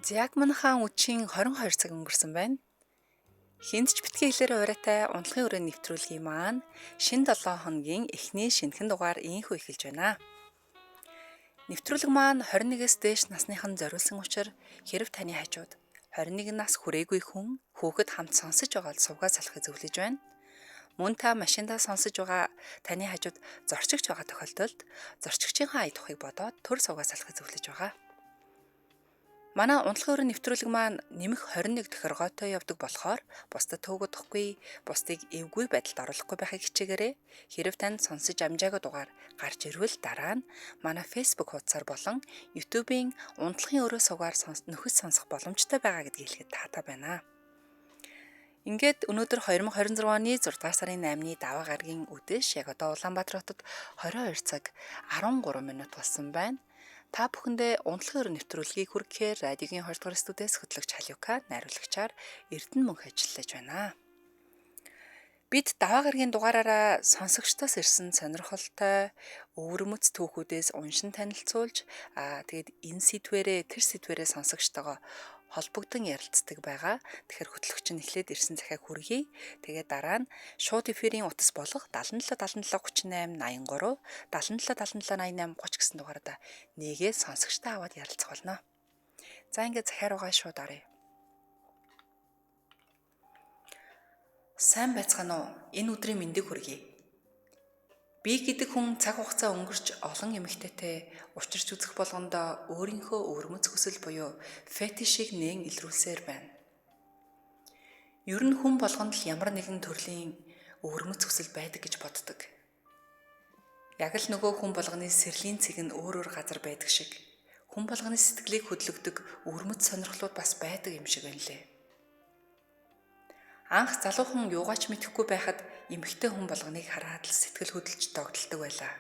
Яг манайхан үдшийн 22 цаг өнгөрсөн байна. Хүнд ч битгий хэлээрээ урайтай унтлахын өрөө нэвтрүүлгийн маань шинэ 7 хоногийн эхний шинэхэн дугаар ийнхүү эхэлж байна. Нэвтрүүлэг маань 21-ээс дээш насныхан зориулсан учраас хэрв таны хажууд 21 нас хүрээгүй хүн хүүхэд хамт сонсож байгаа бол сувгаа салахыг зөвлөж байна. Мөн та машиндаа сонсож байгаа таны хажууд зорчигч байгаа тохиолдолд зорчигчийнхаа ая тухыг бодоод төр сувгаа салахыг зөвлөж байгаа. Манай унтлахын өрөө нэвтрүүлэг маань нэмэх 21 тохиргоотой явдаг болохоор бусдад төөгөдөхгүй, бусдыг эвгүй байдалд оруулахгүй байхыг хичээгээрэй. Хэрв танд сонсож амжаагүй дугаар гарч ирвэл дараа нь манай Facebook хуудасаар болон YouTube-ийн унтлахын өрөө сувгаар нөхөж сонсох боломжтой байгаа гэдгийг хэлэхэд таатай байна. Ингээд өнөөдөр 2026 оны 6 дугаар сарын 8-ны даваа гарагийн үдэш яг одоо Улаанбаатар хотод 22 цаг 13 минут болсон байна. Та бүхэндээ унтлахын өрөө нэвтрүүлгийг хүргэхээр радиогийн 2 дугаар студиэс хөтлөгч Халиука, найруулагчаар Эрдэнэ мөнх ажиллаж байна. Бид даваа гарагийн дугаараараа сонсогчдоос ирсэн сонирхолтой өвөрмөц түүхүүдээс уншин танилцуулж, тэгээд энэ сэдвэрээ тэр сэдвэрээ сонсогчтойгоо холбогдон ярилцдаг байгаа. Тэгэхээр хөтлөгч нь эхлээд ирсэн захиаг хүргэе. Тэгээд дараа нь шууд эфирийн утас болох 77 77 38 83 77 77 88 30 гэсэн дугаараас нэгээ сонсогчтой аваад ярилцах болно. За ингээд захиа руугаа шууд оръё. Сайн байцгаана уу? Энэ өдрийн мэндийг хүргэе. Би гэдэг хүн цаг хугацаа өнгөрч олон эмэгтэйтэй учирч үзэх болгондоо өөрийнхөө өвөрмөц хүсэл буюу фетишийг нээн илрүүлсээр байна. Ер нь хүн болгонд л ямар нэгэн төрлийн өвөрмөц хүсэл байдаг гэж боддог. Яг л нөгөө хүн болгоны сэрлийн цэг нь өөр өөр газар байдаг шиг хүн болгоны сэтгэлийг хөдлөгдөг өвөрмөц сонирхлууд бас байдаг юм шиг байна лээ. Анх залуухан юугаач мэдэхгүй байхад эмэгтэй хүн болгоныг хараад л сэтгэл хөдлөж догдолдог байлаа.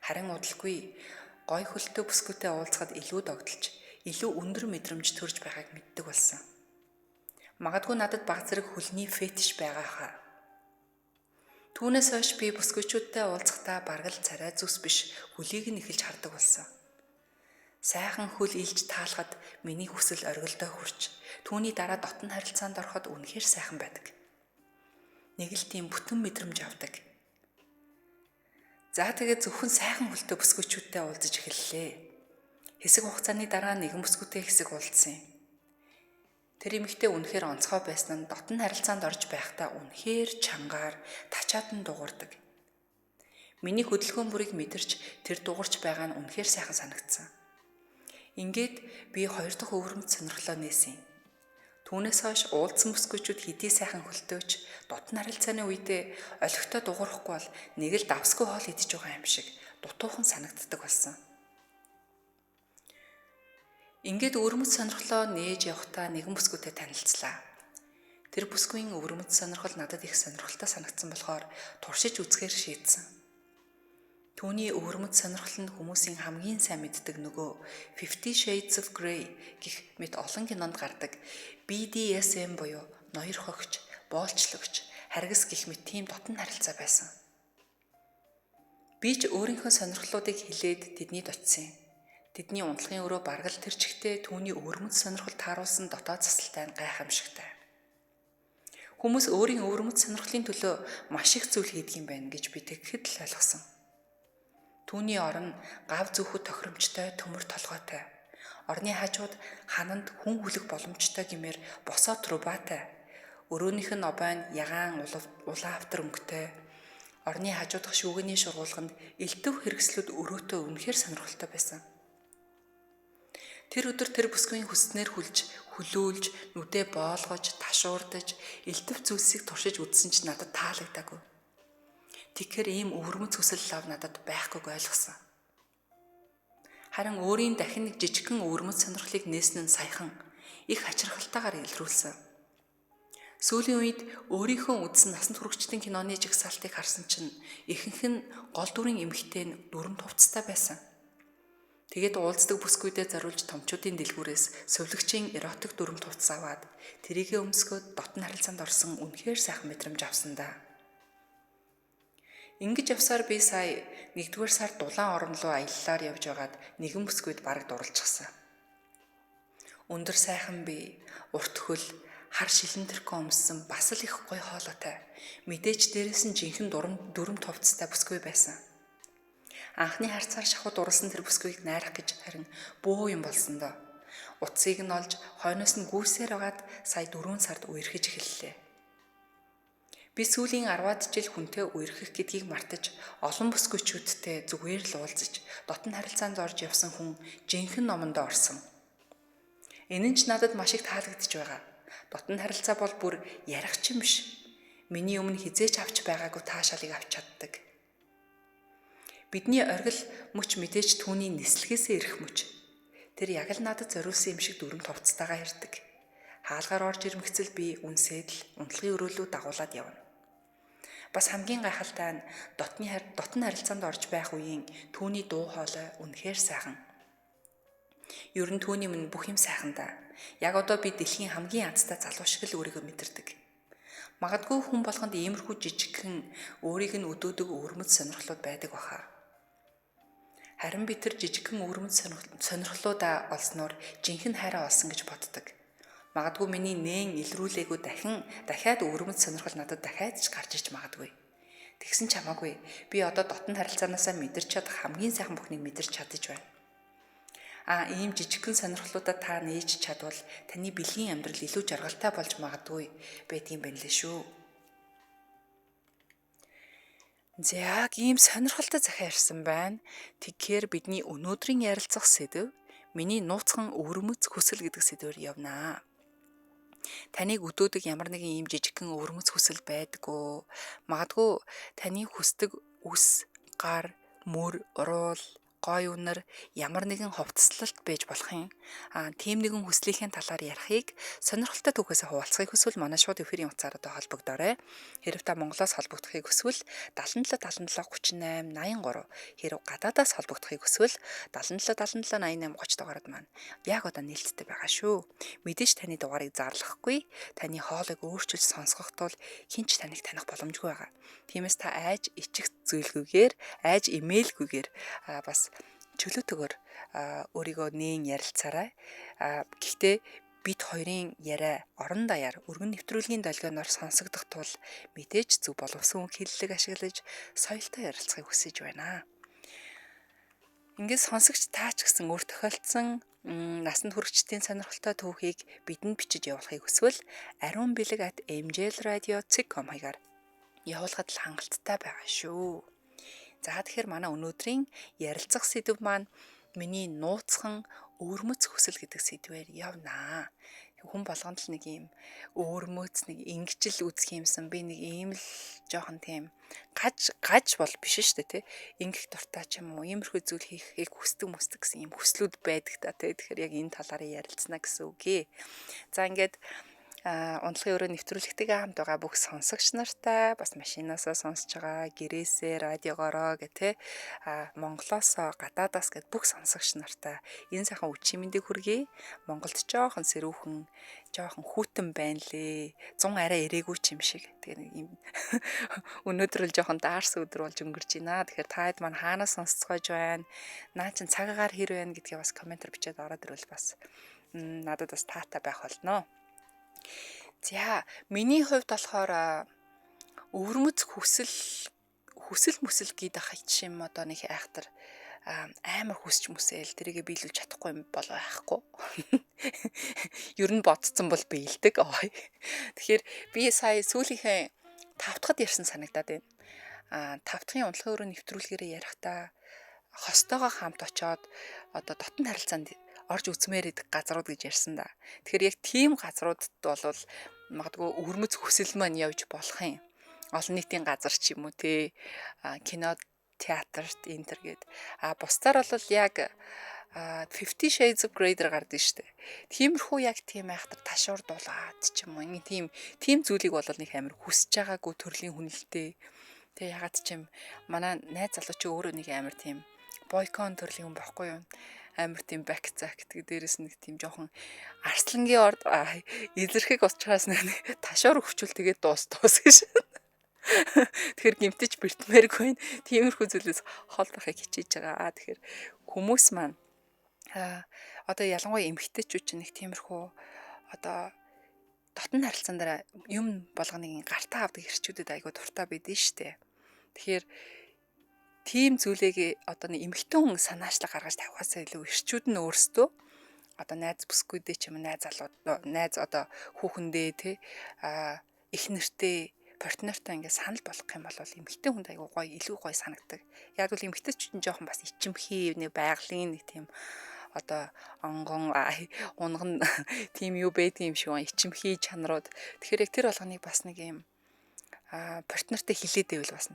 Харин удалгүй гой хөлтөө бүсгүйтэй уулзахад илүү догдолж, илүү өндөр мэдрэмж төрж байгааг мэддэг болсон. Магадгүй надад баг зэрэг хөлний фетиш байгаа хаа. Түүнээс хойш би бүсгүйчүүдтэй уулзахдаа бараг л царай зүс биш хөлийг нь эхэлж хардаг болсон. Сайхан хөл илж таалахад миний хүсэл оргилдоо хүрч, түүний дараа дотн харилцаанд ороход үнэхээр сайхан байдаг. Нэг л тийм бүтэн мэдрэмж авдаг. За тэгээд зөвхөн сайхан хөлтөө бүсгүйчүүдтэй уулзаж эхэллээ. Хэсэг хугацааны дараа нэгэн бүсгүйтэй хэсэг уулзсан юм. Тэр эмэгтэй үнэхээр онцгой байсан нь дотн харилцаанд орж байхдаа үнэхээр чангаар тачаад нь дуурдаг. Миний хөдөлгөөн бүрийг мэдэрч тэр дуурч байгаа нь үнэхээр сайхан санагдсан. Ингээд би хоёр дахь өвөрмөц сонирхлоо нээсэн. Түүнээс хойш уулзсан бүсгүйчүүд хэдий сайхан хөлтөөч дотн харилцааны үедээ олигтой дуурахгүй бол нэг л давсгүй хоол идэж байгаа юм шиг дутуухан санагддаг болсон. Ингээд өвөрмөц сонирхлоо нээж явхдаа нэгэн бүсгүйтэй танилцлаа. Тэр бүсгүйн өвөрмөц сонирхол надад их сонирхолтой санагдсан болохоор туршиж үзэхээр шийдсэн. Түүний өвөрмөц сонирхол нь хүмүүсийн хамгийн сайн мэддэг нөгөө Fifty Shades of Grey гэх мэт олон кинонд гардаг BDSM буюу ноёр хогч, боолчлогч, харгас гэх мэт тийм дотн харилцаа байсан. Би ч өөрийнхөө сонирхлуудыг хэлээд тэднийд очсон юм. Тэдний унтлахын өрөө бараг л тэр чигтээ түүний өвөрмөц сонирхол тааруулсан дотоод засалтай нь гайхамшигтай. Хүмүүс өөрийн өвөрмөц сонирхлын төлөө маш их зүйл хийдэг юм байна гэж би тэгэхэд л ойлгосон. Түүний орон гав зүүхэд тохиромжтой төмөр толгойтой. Орны хажууд хананд хүн хүлэх боломжтой гэмээр босоо трубатай. Өрөөнийх нь обойн ягаан улаавтар өнгөтэй. Орны хажуудах шүүгэний шургуулганд элдв хэрэгслүүд өрөөтэй үнэхээр сонирхолтой байсан. Тэр өдөр тэр бүсгүйн хүснээр хүлж, хөлөөлж, нүдээ боолгож, ташуурдаж, элдв зүйлсийг туршиж үзсэн ч надад таалагдаагүй. Тэгэхээр ийм өвөрмөц хүсэл лав надад байхгүйг ойлгосон. Харин өөрийн дахин нэг жижигхэн өвөрмөц сонирхлыг нээсэн нь саяхан их ачирхалтайгаар илрүүлсэн. Сүүлийн үед өөрийнхөө үзсэн насанд хүрэгчдийн киноны жагсаалтыг харсан чинь ихэнх нь гол дүрийн эмэгтэй нь дүрмт хувцастай байсан. Тэгээд уулздаг бүсгүйдээ зориулж томчуудын дэлгүүрээс сувилагчийн эротик дүрмт хувцас аваад тэрийгэ өмсгөөд дотн харилцаанд орсон үнэхээр сайхан мэдрэмж авсан да. Ингэж явсаар би сая 1-р сард дулаан орон руу аяллаар явж байгаад нэгэн бүсгүйд бараг дурлцсан. Өндөр сайхан бие, урт хөл, хар шилэн тэрхүү өмссөн бас л их гоё хоолойтой. Мэдээж дээрээс нь жинхэнэ дүрм тувцтай бүсгүй байсан. Анхны харцаар шахууд уралсан тэр бүсгүйг найрах гэж харин бөө юм болсон доо. Утсыг нь олж хойноос нь гүйсээр байгаад сая 4 сард үерхэж эхэллээ. Би сүүлийн 10-аад жил хүнтэй үерхэх гэдгийг мартаж олон бүсгүйчүүдтэй зүгээр л уулзаж дотн харилцаанд орж явсан хүн жинхэнэ номондоо орсон. Энэ нь ч надад маш их таалагдж байгаа. Дотн харилцаа бол бүр ярих ч юм биш. Миний өмнө хизээч авч байгаагүй таашаалыг авч чаддаг. Бидний оргил мөч мэдээж түүний нислэгээсээ ирэх мөч. Тэр яг л надад зориулсан юм шиг дүрм товцтойгоо ирдэг. Хаалгаар орж ирмэгцэл би үнсээд л унтлагын өрөөлүү дагуулад явна. Бас хамгийн гайхалтай нь дотны харилцаанд орж байх үеийн түүний дуу хоолой үнэхээр сайхан. Ер нь түүний өмнө бүх юм сайхан да. Яг одоо би дэлхийн хамгийн азтай залуу шиг л өөрийгөө мэдэрдэг. Магадгүй хүн болгонд иймэрхүү жижигхэн өөрийг нь өдөөдөг өвөрмөц сонирхлууд байдаг баха. Харин би тэр жижигхэн өвөрмөц сонирхлуудаа олсноор жинхэнэ хайраа олсон гэж боддог. Магадгүй миний нээн илрүүлээгүй дахиад өвөрмөц сонирхол надад дахиад ч гарч иж магадгүй. Тэгсэн ч хамаагүй. Би одоо дотн харилцаанаасаа мэдэрч чадах хамгийн сайхан бүхнийг мэдэрч чадаж байна. А ийм жижигхэн сонирхлуудаа та нээж чадвал таны бэлгийн амьдрал илүү жаргалтай болж магадгүй байдгийн байна лээ шүү. За яг ийм сонирхолтой захиа ирсэн байна. Тэгэхээр бидний өнөөдрийн ярилцах сэдэв миний нууцхан өвөрмөц хүсэл гэдэг сэдвээр явнаа. Таныг өдөөдөг ямар нэгэн ийм жижигхэн өвөрмөц хүсэл байдаггүй. Магадгүй таны хүсдэг үс, гар, мөр, уруул, гой үнэр ямар нэгэн хувцаслалт байж болох юм. Тийм нэгэн хүслийнхээ талаар ярихыг сонирхолтой түүхээсээ хуваалцахыг хүсвэл манай шууд эфирийн утсаар одоо холбогдоорой. Хэрв та Монголоос холбогдохыг хүсвэл 77 77 38 83, хэрв гадаадаас холбогдохыг хүсвэл 77 77 88 30 дугаард маань яг одоо нээлттэй байгаа шүү. Мэдээж таны дугаарыг зарлахгүй, таны хоолойг өөрчилж сонсгох тул хэн ч таныг таних боломжгүй байгаа. Тиймээс та айж ичих зүйлгүйгээр, айж имэйлгүйгээр бас чөлөөтэйгээр өөрийгөө нээн ярилцаарай. Гэхдээ бид хоёрын яриа орон даяар өргөн нэвтрүүлгийн долгионоор сонсогдох тул мэдээж зөв боловсон үг хэллэг ашиглаж соёлтой ярилцахыг хүсэж байна. Ингээд сонсогч таа ч гэсэн өөр тохиолдсон насанд хүрэгчдийн сонирхолтой түүхийг бидэнд бичиж явуулахыг хүсвэл aruunbilag@mjlradio.com хаягаар явуулахад л хангалттай байгаа шүү. За тэгэхээр манай өнөөдрийн ярилцах сэдэв маань миний нууцхан өвөрмөц хүсэл гэдэг сэдвээр явнаа. Хүн болгонд л нэг юм өвөрмөц нэг ингэжил үзэх юмсан, би нэг ийм л жоохон тийм гаж бол биш шүү дээ тий. Ингэх дуртай ч юм уу, иймэрхүү зүйл хийхийг хүсдэг мүсдэг гэсэн ийм хүслүүд байдаг та тий. Тэгэхээр яг энэ талаар ярилцсана гэсэн үг ээ. За ингээд унтлагын өрөө нэвтрүүлэгтэйгээ хамт байгаа бүх сонсогч нартай, бас машинаасаа сонсож байгаа, гэрээсээ, радиогоороо гэх те, Монголоосоо, гадаадаас гэд бүх сонсогч нартай энэ сайхан үдшийн мэндийг хүргэе. Монголд жоохон сэрүүхэн, жоохон хүйтэн байна лээ. 100 арай ирээгүй ч юм шиг. Тэгээ нэг юм өнөөдөр л жоохон даарсан өдөр болж өнгөрч байна. Тэгэхээр та хэд маань хаанаас сонсцгоож байна? Наа чин цагаагаар хэр байна гэдгээ бас комментэр бичээд ороод ирвэл бас надад бас таатай байх болно. За, миний хувьд болохоор өвөрмөц хүсэл мүсэл гээд ах юм одоо нэг айхтар амар хүсч мүсээл тэрийгэ биелүүлж чадахгүй юм бол байхгүй. Ер нь бодцсон бол биелдэг. Тэгэхээр би сая сүүлийнхээ 5 дахьд ярьсан санагдаад байна. 5 дахьын унтлагын өрөө нэвтрүүлгээрээ ярихдаа хостойгоо хамт очоод одоо дотн харилцаанд орж үзмээр идэх газрууд гэж ярьсан да. Тэгэхээр яг тийм газруудад бол магадгүй өвөрмөц хүсэл маань явж болох юм. Олон нийтийн газар ч юм уу те, кино, театрт энэ төр гээд. А бусдаар бол яг 50 Shades of Grey дээр гардаг шүү дээ. Тиймэрхүү яг тийм айхтар ташуурдуулаад ч юм уу ингэ тийм зүйлийг бол нэг амар хүсэж байгаагүй төрлийн хүн л дээ. Тэг ягаад ч юм манай найз залуу чи өөрөө нэг амар тийм бойкон төрлийн хүн байхгүй юу? Амар тийм бак зак тэг дээрэс нэг тийм жоохон арслангийн орд илэрхэг учраас нэг ташуур өвчүүл тэгээд дуус гэж. Тэгэхээр гимтэж бэртмээргүй байна. Тиймэрхүү зүйлээс хол байхыг хичээж байгаа. Тэгэхээр хүмүүс маань Одоо ялангуяа эмэгтэйчүүд чинь нэг тиймэрхүү одоо дотн харилцаан дээр юм болгоныг гартаа авдаг эрчүүдэд айгүй дуртай байдэн штэ. Тэгэхээр тийм зүйлийг одоо нэг эмэгтэй хүн санаачлаг гаргаж тавихаасаа илүү эрчүүд нь өөрсдөө одоо найз бүсгүйдээ ч юм уу, найз залууд, найз одоо хүүхэндээ тий, их нэртэй партнертай ингээд санал болгох юм бол эмэгтэй хүнд айгүй гоё, илүү гоё санагдаг. Яг бол эмэгтэйчүүд нь жоохон бас ичимхий, нэг байгалийн нэг тийм одоо онгон унган тийм юу байдгийн юм шиг байна. Ичимхий чанарууд. Тэгэхээр яг тэр болгоныг бас нэг юм партнертай хилээд байвал бас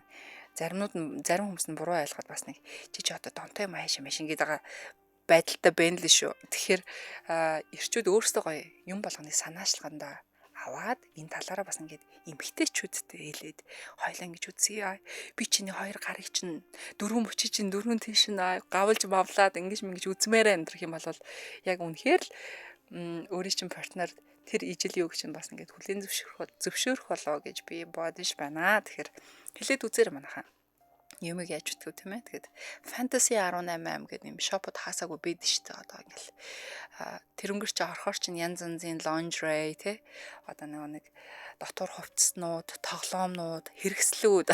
заримнууд нь, зарим хүмүүс нь буруу ойлгоход бас нэг чи чи одоо донтой юм ааш юм шиг байгаа байдалтай байна л шүү. Тэгэхээр эрчүүд өөрсдөө гоё юм болгоныг санаачлагандаа аваад энэ талаараа бас ингээд эмгтээчүүдтэй хэлээд хоёлаа ингэж үзье. Би чиний хоёр гарыг чинь, дөрвөн мөчий чинь дөрвөн тийш нь гавлж мавлаад ингэж мингэж үзмээрээ амьдрах юм бол яг үнэхээр л өөрийн чинь партнер тэр ижил юуг чинь бас ингээд хүлээн зөвшөөрөх болоо гэж би бодож байна. Тэгэхээр хэлээд үзээрэй манайхаа. Юмыг яаж үтгэв, тийм ээ. Тэгээд Fantasy 18 ам гэдэг юм shop ууд хаасаагүй байдаг шүү дээ. Одоо ингээл тэрнгэр чи орохоор чинь янз янзын lingerie тий. Одоо нэг дотор хувцснууд, тоглоомнууд, хэрэгслүүд,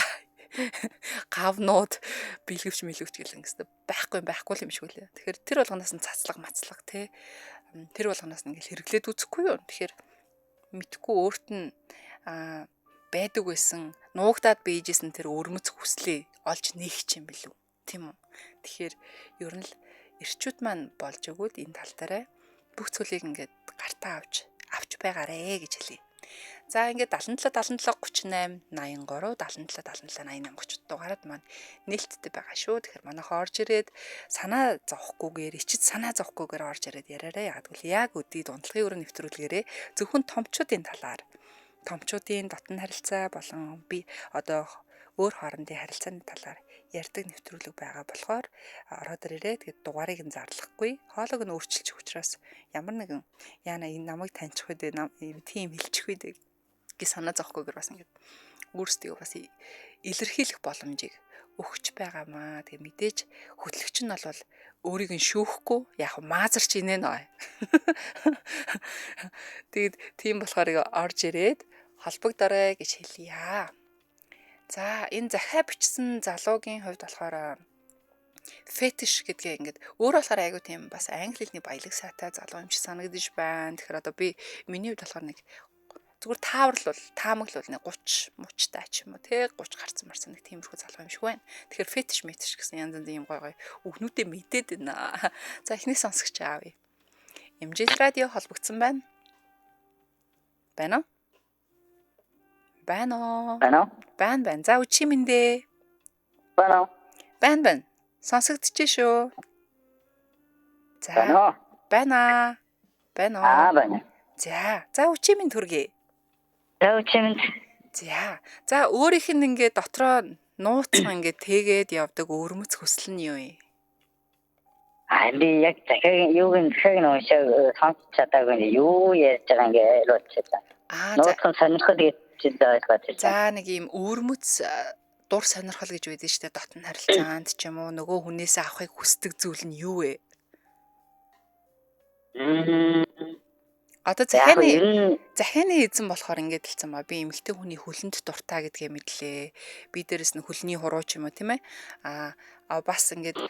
гавнууд, бэлгэвч мэлгэвч гэл ингэстэй байхгүй байхгүй юм шиг үлээ. Тэгэхээр тэр болгоноос нь цацлага мацлага тий. Тэр болгоноос нь ингээл хэрэглээд үзэхгүй юу. Тэгэхээр мэдхгүй өөрт нь байдаг байсан, нуугдаад бийжсэн тэр өвөрмөц хүслээ олж нээх юм билүү, тийм үү? Тэгэхээр ер нь л эрчүүд маань болж өгвөл энэ тал дээр бүх зүйлийг ингээд гартаа авч авч байгаарэ гэж хэлье. За, ингээд 77 77 38 83 77 77 88 30 дугаарад маань нээлттэй байгаа шүү. Тэгэхээр манайх орж ирээд санаа зовхгүйгээр, ичид санаа зовхгүйгээр орж ирээд яриарай. Яг гэвэл яг өдий дунтлагын өрөө нэвтрүүлгээрээ зөвхөн томчуудын талаар, томчуудын дотн харилцаа болон би одоо өөр хоорондын харилцааны талаар ярьдаг нэвтрүүлэг байгаа болохоор ороод ирээрээ. Тэгээд дугаарыг нь зарлахгүй, хоолойг нь өөрчилчих учраас ямар нэгэн яана энэ намайг таньчих үү, тийм хэлчих үү гэж санаа зовхгүйгээр бас ингээд өөрсдийгөө бас илэрхийлэх боломжийг өгч байгаамаа. Тэгээ мэдээж хөтлөгч нь бол өөрийг нь шүүхгүй, яг маазарч инээ нөө. Тэгээд тийм болохоор орж ирээд холбогдорой гэж хэлье. За, энэ захиа бичсэн залуугийн хувьд болохоор фетиш гэдгээ ингээд өөр болохоор айгу тийм бас англи хэлний баялаг сайтай залуу юм шиг санагдаж байна. Тэгэхээр одоо би миний хувьд болохоор нэг зүгээр тааварлал, таамаглал нэг 30 муучтай ч юм уу те, 30 гарцсан марсан нэг тиймэрхүү залуу юм шиг байна. Тэгэхээр фетиш метиш гэсэн янз янзын юм гой гой үгнүүдээ мэдээд байна. За, эхний сонсогч аавъя. Эмжил радио холбогдсон байна. Байна уу? Байна уу? Байна уу? Байна, байна. За, өчиг мэндээ. Байна уу? Байна, байна. Сонсогдож шүү. За. Байна уу? Байна. Байна уу? Аа, байна. За. За, өчиг минь төргий. За, өчиг минь. За. За, өөрийнх нь ингээд дотроо нууцхан ингээд тэгээд явдаг өвөрмөц хүсэл нь юу юм? Аа, би яг захиаг юуг нь захиаг нь уншаа сонсч чадаагүй, юу ярьж байгаа ингээд ойлгож чадаа. Аа, нууцхан сонирхол гэж ойлгоод байна. За, нэг юм өвөрмөц дур сонирхол гэж байдаг шүү дээ. Дотн харилцаанд ч юм уу нөгөө хүнээсээ авахыг хүсдэг зүйл нь юу вэ? Одоо захианы эзэн болохоор ингээд хэлсэн ба, би эмэгтэй хүний хөлөнд дуртай гэдгээ мэдлээ. Би дээрэс нь хөлний хуруу ч юм уу, тийм ээ. Аа, бас ингээд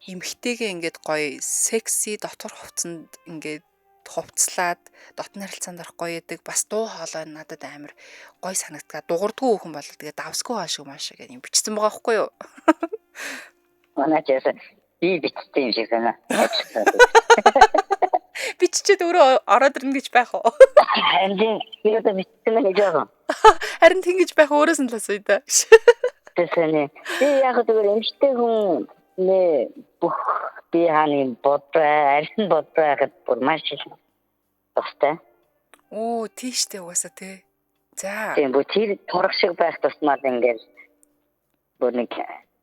эмэгтэйгээ ингээд гоё секси дотор хувцсанд ингээд хувцлаад дотны харилцаанд орох гоё яадаг. Бас дуу хоолой надад амар гоё санагдгаа. Дугуйрдгүй хүн бол тэгээд давсгүй хаа шиг маш шиг юм бичсэн байгаа байхгүй юу? Манай ч яасан би бичсэн юм шиг санаа. Биччихэд өөрөө ороод ирнэ гэж байх уу? Харин би одоо бичсэн мэн гэж байгаа. Харин тэгэж байх, өөрөөс нь л асууя да. Тэсэний. Би яг зүгээр эмэгтэй хүн нэ бүх би хааны бодой, арьсан бодой байхад бүр маш их тустай. Оо, тийштэй угаасаа тий. За. Тийм, бүр тэр турах шиг байх тусмаа ингээл бүр нэг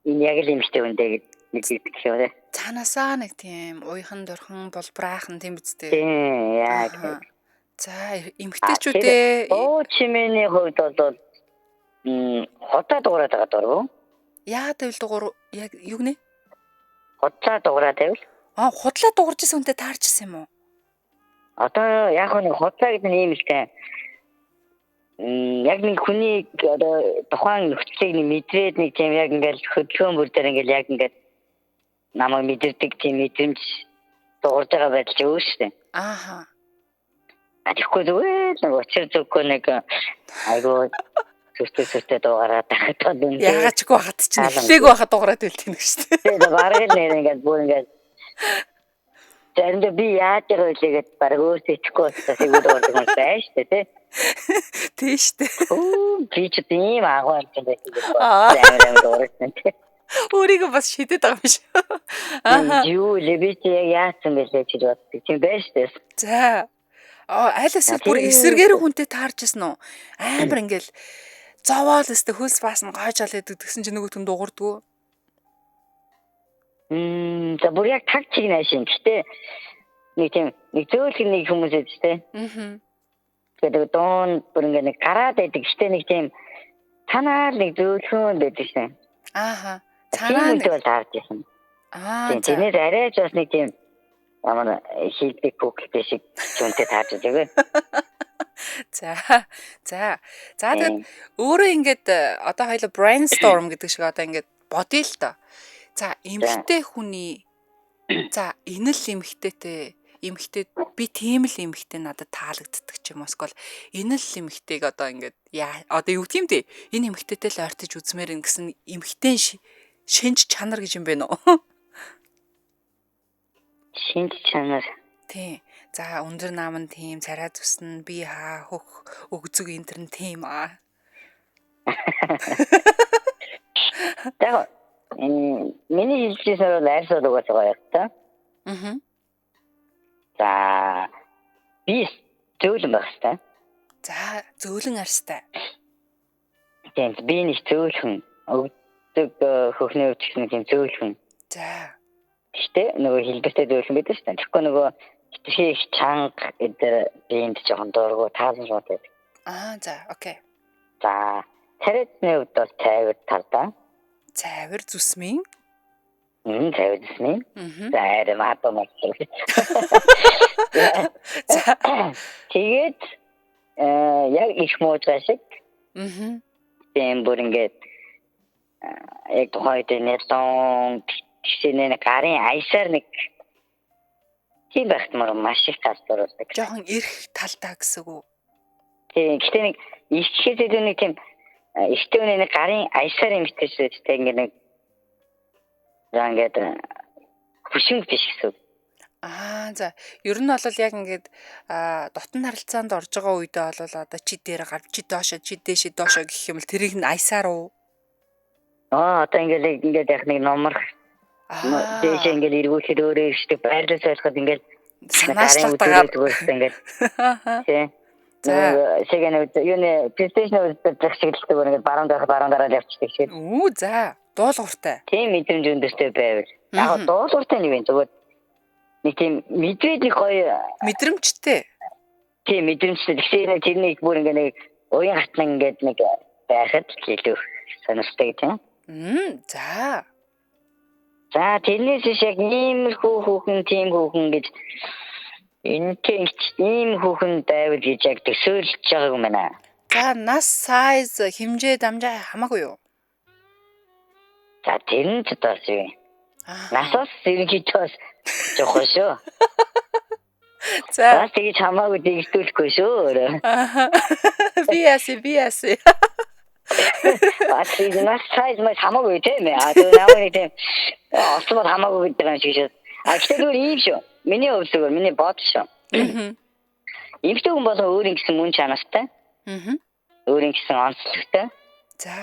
энэ яг л эмэгтэй хүн дээ гэж нэгдэг гэх юм те. Цаанаасаа нэг тийм уяхан дурхан булбраахан тийм үстэй. Тийм, яг. За, эмэгтэйчүүдээ оо чимээний хувьд бол хотлоо дуурайд байгаа дургу. Яагаад гэвэл дугуур яг юу гинэ? Хотлоо дуурайд байвал. Аа, худлаа дуурж исэн хүнтэй таарч исэн юм уу? Одоо яг нэг худлаа гэдэг нь ийм л дээ. Яг нэг хүний одоо тухайн нөхцөлийг нэг мэдрээд нэг тийм яг ингээл хөдөлгөөн бүр дээр ингээл яг ингээд намайг мэдэрдэг тийм мэдрэмж дуурж байгаа байдал ч өөр шүү дээ. Ааха. А тэгэхгүй зүгээр нэг учир зүггүй нэг айгуу сүртэй дуугараад тахад бол үнэ. Яагаад ч үгүй хахад чинь эхлэегүй хахад дуурайд байлт юм шүү дээ. Тэгээд бараг л нэр ингээд бүр ингээд заримдаа би яаж байгаа вэ гэд бараг өөртөө итгэхгүй болчихсон айгуу дуурдаг юм байна шүү дээ тий. Тий шүү дээ. Өө би ч ийм агуу юм байна гэж амар амар дуурайсан тий. Өөрийгөө бас шидэд байгаа юм шиг. Аа. Юу лээ би чи яг яатсан бэлээ гэж боддог. Тийм байж шүү дээ. За. Аа, аль эсвэл бүр эсэргээр хүнтэй таарч исэн үү? Амар ингээл зовоол өстө хөлс баасна гойж ал гэдэг тэгсэн чинь нөгөөт нь дуурдгүү. За бүр яг таг чиг найшин. Гэтэ нэг тийм нэг зөөлхөн нэг хүмүүс эд тэ. Аа. Тэгээд дуун бүр ингээ нэг гараад байдаг. Гэтэ нэг тийм танаар нэг зөөлхөн байдаг шин. Ааха. Цанаа нэг бол таарч исэн. Аа. Тэрнээс арай ч бас нэг тийм ямар хийдэг хүүхдтэй шиг зүнтэй таарч байгаа. За. За. За тэгээд өөрөө ингээд одоо хоёлоо brainstorm гэдэг шиг одоо ингээд бодъё л доо. За, эмэгтэй хүний за энэ л эмэгтэйтэй эмэгтэй би тийм л эмэгтэй надад таалагддаг ч юм уу эсвэл энэ л эмэгтэйг одоо ингээд яа одоо юу тийм дээ энэ эмэгтэйтэй л ойртож үзмээр ин гэсэн эмэгтэй шинж чанар гэж юм бэ нөө? Шинж чанар. Тийм. За өндөр нам нь тийм, царай зүс нь би хаа хөх өгзөг энэ төр нь тийм аа. Яг миний хэлжсэн бол айрсаад угаас байгаа юм та. Аа. За би зөөлөн байх хэвээр. За зөөлөн арьстай. Тийм би нэг зөөлхөн өгдөг хөхний өвч гэсэн тийм зөөлхөн. За. Гэхдээ нөгөө хэлбэртэй зөөлхөн байдаг шүү дээ. Тэгэхгүй нөгөө хитрхи их чанга эдэр биэнд жоохон дургу таалан шууд байдаг. Аа за окей. За царайны хувьд бол цайвар талдаа. Цайвар зүсмийн. Цайвар зүсмийн. За арай мадаа мас. За тэгээд яг их муужгаа шиг. Аа. Тийм бүр ингээд яг тухайн үед нэлон тэгсэнэ гарын аясаар нэг тийм байхад маш их тал дуруулдаг. Жохон эрх талдаа гэсэн үг үү? Тийм. Гэтэ нэг ихчээс илүү нэг тийм ихтэй хүний нэг гарын аясаар эмхтэй шүү дээ. Ингээд нэг за ингээд хөшинг биш гэсэн үг. Аа за ер нь бол яг ингээд дотн харилцаанд орж байгаа үедээ бол одоо чи дээр гар чи доошо чи дээшээ доошо гэх юм л тэрийг нь аясаар уу? Аа одоо ингээд ингээд яг нэг номрох дээшээ ингээд эргүүлэхэд өөрөө ирждэг байрлал сольход ингээд санаачлалтайгаар зүгээр ингээд тий. За шиг нэг юуны PlayStation үздэг шиг л зүгээр ингээд баруун дарах баруун дараад явчихдаг шиг. Үү за дуулууртай. Тийм мэдрэмж өндөртэй байвал. Яг дуулууртай нэг юм зүгээр нэг тийм мэдрээд нэг гоё мэдрэмжтэй. Тийм мэдрэмжтэй. Тэгэхээр тэрнийг бүр ингээд нэг уян хатан ингээд нэг байхад илүү сонирхолтой тийм. За. За тэрнээс биш яг иймэрхүү хүүхэн тийм хүүхэн гэж энэтэй ийм хүүхэн байвал гэж яг төсөөлж байгааг юм байна. За нас сайз хэмжээ дамжаа хамаагүй юу? За тэр нь ч бас юу. Насаас ерөнхийдөө бас чухал шүү. За бас тэгж хамаагүй дэгдүүлэхгүй шүү өөрөө. Би яси би яси. Бас нас сайз маш хамаагүй тийм ээ. А тэр намайг нэг тийм осмод хамаагүй гэдэг юм шиг шүү. А гэхдээ зүгээр ийм шүү. Миний хувьд зүгээр миний бодол шүү. Эмэгтэй хүн болон өөрийн гэсэн мөн чанартай. Өөрийн гэсэн онцлогтой. За.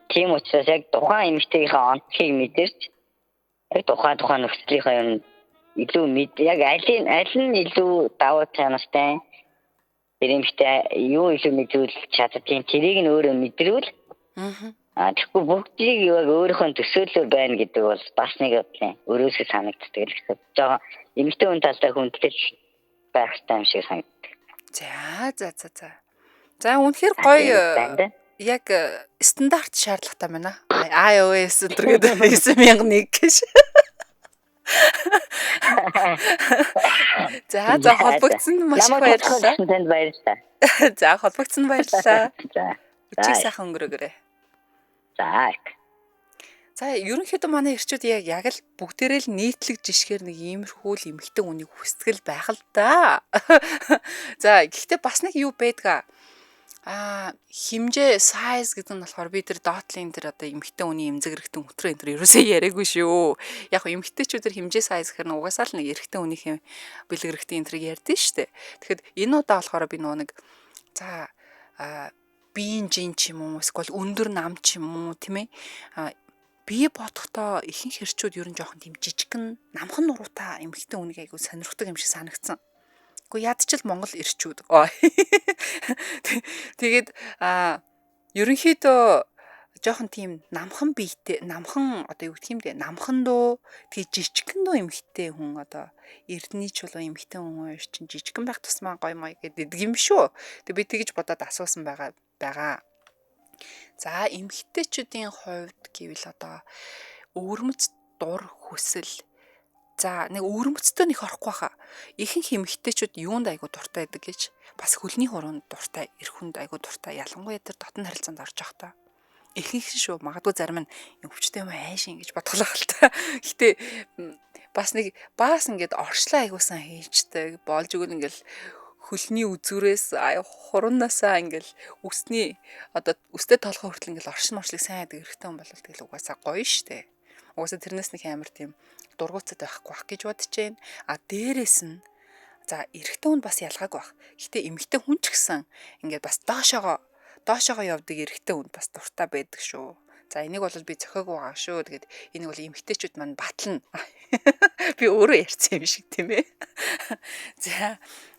Тийм учраас яг тухайн эмэгтэйгийнхээ онцлогийг мэдэрч яг тухайн нөхцөлийнхээ юм илүү мэд яг аль нь илүү давуу чанартай тэр эмэгтэй юу илүү мэдүүлж чаддгийг тэрийг нь өөрөө мэдрүүл. А тэгэхгүй бүгдийг яг өөрийнхөө төсөөллөөр байна гэдэг бол бас нэг бодлын өрөөсөө санагддаг л гэсэн. Жохоо эмэгтэй хүн талдаа хүндлэл байх хэрэгтэй юм шиг санагддаг. За за за за. За үнэхээр гоё яг стандарт шаардлагатай байна. iOS өдр гэдэг 9001 гэж. За за холбогдсон маш их Намайг баярлалаа. танд баярлалаа. За холбогдсон баярлалаа. За. Өчиг сайхан өнгөрөөгөөрэй. За. За ерөнхийдөө манай эрчүүд яг л бүгдээрээ л нийтлэг жишгээр нэг иймэрхүү л эмэгтэй хүнийг хүсдэг л байх л да. За гэхдээ бас нэг юу байдгаа. Хэмжээ size гэдэг нь болохоор би тэр доотлын тэр одоо эмэгтэй хүний эмзэг эрэгтэй өтрөө энэ төр ерөөсөө яриаггүй шүү. Яг хөө эмэгтэйчүүд тэр хэмжээ size гэхэр нь угаасаа л нэг эрэгтэй хүнийхээ бэлэг эрэгтэй энэ тэрийг ярьдэн шүү дээ. Тэгэхэд энэ удаа болохоор би нөгөө нэг за биеийн жин ч юм уу эсвэл өндөр нам ч юм уу тийм ээ би бодохдоо ихэнх хэрчүүд ер нь жоохон тийм жижигхэн намхан нуруутай эмэгтэй хүнийг айгу сонирхдаг юм шиг санагдсан. Гэхдээ ядчил Монгол эрчүүд. Тэгээд ерөнхийдөө жоохон тийм намхан биетэй, намхан одоо юу гэх юм бэ? Намхан дуу, тэгээ жижигхэн дуу эмэгтэй хүн одоо эрдний чулуу эмэгтэй хүн хоёр чинь жижигхэн байх тусмаа гоё мой гэдэг юм шүү. Тэгээ би тэгж бодоод асуусан байгаа. За эмэгтэйчүүдийн хувьд гэвэл одоо өвөрмөц дур хүсэл за нэг өвөрмөцтөө нэг орохгүй хаа. Ихэнх эмэгтэйчүүд юунд айгу дуртай байдаг гэж бас хөлний хуруунд дуртай, эр хүнд айгу дуртай. Ялангуяа тэр дотн харилцаанд орж явахдаа. Ихэнх нь шүү. Магадгүй зарим нь өвчтэй юм айшин гэж бодголоо л та. Гэтэ бас нэг баас ингээд орчлоо айгуусан хийчдэг. Болж өгөл ингээд хөлний үзүүрээс хурунаасаа ингээл үсний одоо үстэй толгой хүртэл ингээл оршин моршлыг сайн яадаг эрэгтэй хүн бол тэгэл угаасаа гоё штэ. Угаасаа тэрнээс нэг амар тийм дургуутсад байхгүй бах гэж бодож байна. А дээрээс нь за эрэгтэй хүн бас ялгаагүй бах. Гэтэ эмэгтэй хүн ч гэсэн ингээд бас доошоогоо явдаг эрэгтэй хүн бас дуртай байдаг шүү. За энийг бол би зохиогүй байгаа шүү. Тэгээд энийг бол эмэгтэйчүүд маань батлна. Би өөрөө ярьсан юм шиг тийм ээ.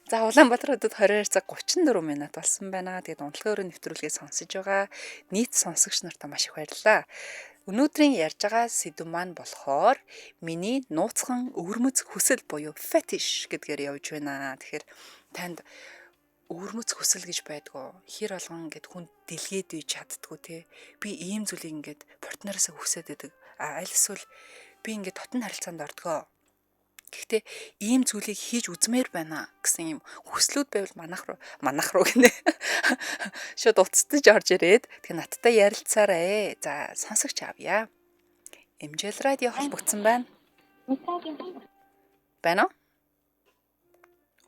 За Улаанбаатар хотод 22 цаг 34 минут болсон байна. Тэгээд унтлагын өрөө нэвтрүүлгийг сонсож байгаа нийт сонсогч нартаа маш их баярлалаа. Өнөөдрийн ярьж байгаа сэдэв маань болохоор миний нууцхан өвөрмөц хүсэл буюу fetish гэдгээр явж байна. Тэгэхээр танд өвөрмөц хүсэл гэж байдгүй. Хэр болгон ингээд хүн дэлгээд үйж чаддгүй те. Би ийм зүйлийг ингээд партнераасаа хүсээд байдаг. А аль эсвэл би ингээд дотн харилцаанд ордгоо. Гэхдээ ийм зүйлийг хийж үзмээр байна гэсэн ийм хүслүүд байвал манах руу гинэ. Шууд уцтаж орж ирээд тэгээ надтай ярилцаарэ. За сонсогч авъя. Эмжэл радио холбогдсон байна. Байна уу?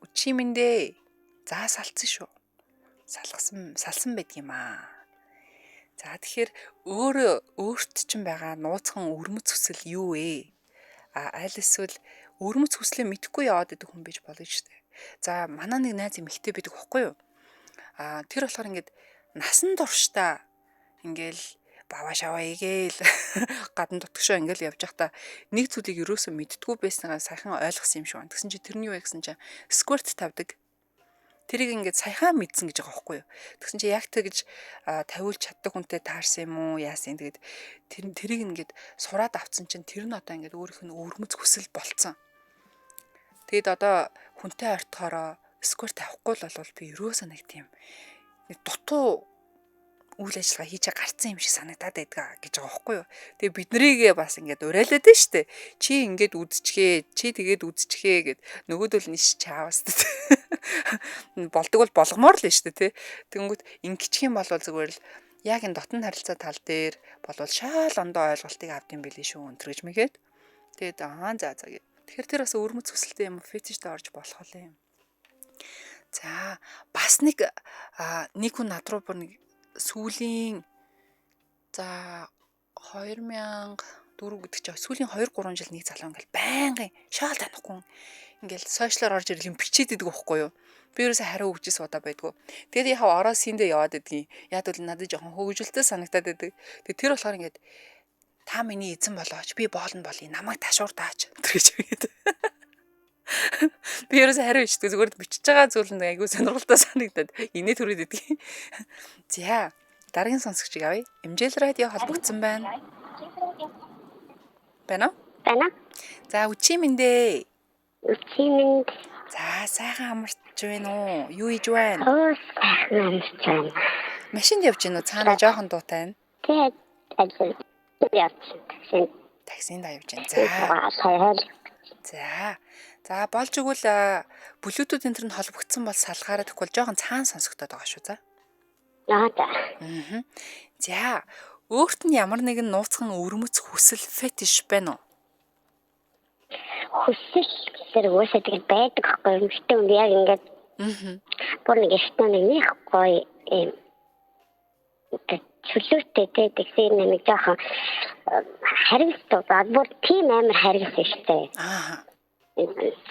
Өчи мэндэ. За салцсан шүү. Салсан байдаг юм аа. За тэгэхээр өөрөө өөрт чинь байгаа нууцхан өвөрмөц хүсэл юу вэ? А аль эсвэл өвөрмөц хүслээ мэдэхгүй яваад идэх хүн байж болно шүү дээ. За манай нэг найз эмэгтэй байдаг байхгүй юу? А тэр болохоор ингээд насан туршдаа ингээл баваа шаваа игээл гадна дутгшоо ингээл явж байхдаа нэг зүйлийг ерөөсөө мэддэггүй байсныгаа сайхан ойлгосон юм шиг байна. Тэгсэн чинь тэр нь юу вэ гэсэн чинь squirt тавьдаг. Тэрийг ингээд саяхан мэдсэн гэж байгаа байхгүй юу. Тэгсэн чинь яг тэгж тавиулж чаддаг хүнтэй таарсан юм уу яасан. Тэгээд тэрийг ингээд сураад авцсан чинь тэр нь одоо ингээд өөрийнх нь өвөрмөц хүсэл болцсон. Тэгээд одоо хүнтэй ортохороо squirt тавихгүй л бол би ерөөсөө нэг тийм нэг дутуу үйл ажиллагаа хийж гарцсан юм шиг санагдаад байдгаа гэж байгаа байхгүй юу. Тэгээ бид нарийгээ бас ингээд уриалаад нь штэ. Чи ингээд үзчихээ, чи тэгээд үзчихээ гэд нөгөөдөл нь ш чаавас болдог бол болгомоор л штэ тий. Тэнгүүт ингэчих юм бол зүгээр л яг энэ дотн харилцаа тал дээр болвол шаал ондоо ойлголтыг авд юм билээ шүү өнтер гэж мэгээд. Тэгээд аа за за гэ. Тэгэхээр тэр бас өвөрмөц хүсэлтэй юм фетиштэй орж болох юм. За бас нэг нэг хүн над руу бүр нэг сүүлийн за 2004 гэдэг чинь сүүлийн 2 3 жил нэг залуу ингээл байнгын шаал танихгүй ингээл сошиалор орж ирэл юм бичээд идэг байхгүй юу. Би ерөөсөө хариу өгчээс удаа байдгүй. Тэгээд яхав ороо синдээ яваад идэгин. Яг бол надад жоохон хөгжүүлэлттэй санагдаад байдаг. Тэгээд тэр болохоор ингээд та миний эзэн болооч би боолно болъё намайг ташуурдаач тэр гэж тэгээд би ерөөсөө хариу ичдэг зүгээр бичиж байгаа зүйл нь айгүй сонирхолтой санагдаад инээ төрөөд идэгин. За дараагийн сонсогчийг авъя. Эмжэл радио холбогдсон байна. Байна уу? Байна. За өчи мэндэ. Өчи мэнд. За сайхан амарч байна уу? Юу хийж байна? Оо сайхан амарч байна. Машинд явж гинүү? Цаана жоохон дуутай байна. Тэгээд ажил явж байна. Таксинд явж байна. За. За. За. За болж игэл Bluetooth энэ төр нь холбогдсон бол салгаараа тэгэхгүй бол жоохон цаан сонсогдоод байгаа шүү. За. Аа за. Аа. За, өөрт нь ямар нэгэн нууцхан өвөрмөц хүсэл фетиш байна уу? Хүсэл гэсэр угаасаа тэгэл байдаг байхгүй юу? Гэтэ үнд яг ингээд Аа. бүр нэг эртний нэг нэг гоё юм чөлөөтэй те тэгсэн нэг жоохон харивстай бүр тийм амар харивс шүү дээ. Аа.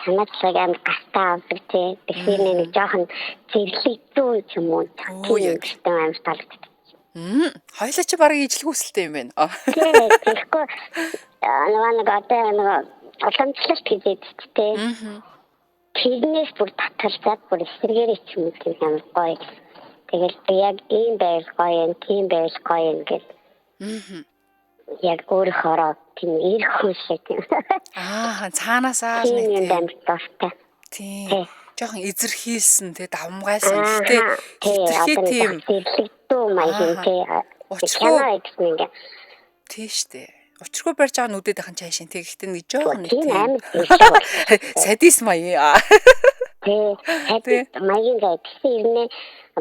Санаачлаг амар гартаа авдаг те тэгсэн нэг жоохон зэрлэгдүү юм уу тийм эртний амар таалагддаг. Хоёлаа чи бараг ижлэг хүсэлтэй юм байна. Тийм тэгэхгүй нөгөө нэг одоо нөгөө уламжлалт гэж яддаг те. Тэрнээс бүр татгалзаад бүр эсэргээрээ ч юм уу тийм амар гоё. Тэгэл би яг ийм байвал гоё юм, тийм байвал гоё юм гэл. Яг өөрөөхөөрөө тийм ирэх хүн шиг тийм. Аа, цаанаасаа л нэг тийм амар дуртай. Тийм. Жохон эзэрхийлсэн те давмгайлсан. Гэтэ хитрхи тийм зэрлэгдүү маяг тий. Учиргүй гэсэн ингээ. Тийм штэ. Учиргүй барьж байгаа нүдэд ахын чайшин тий. Гэхдээ нэг жоохон нэг тийм амар садис маяг. Тий. Садис маягийн зай гэсэн ирнэ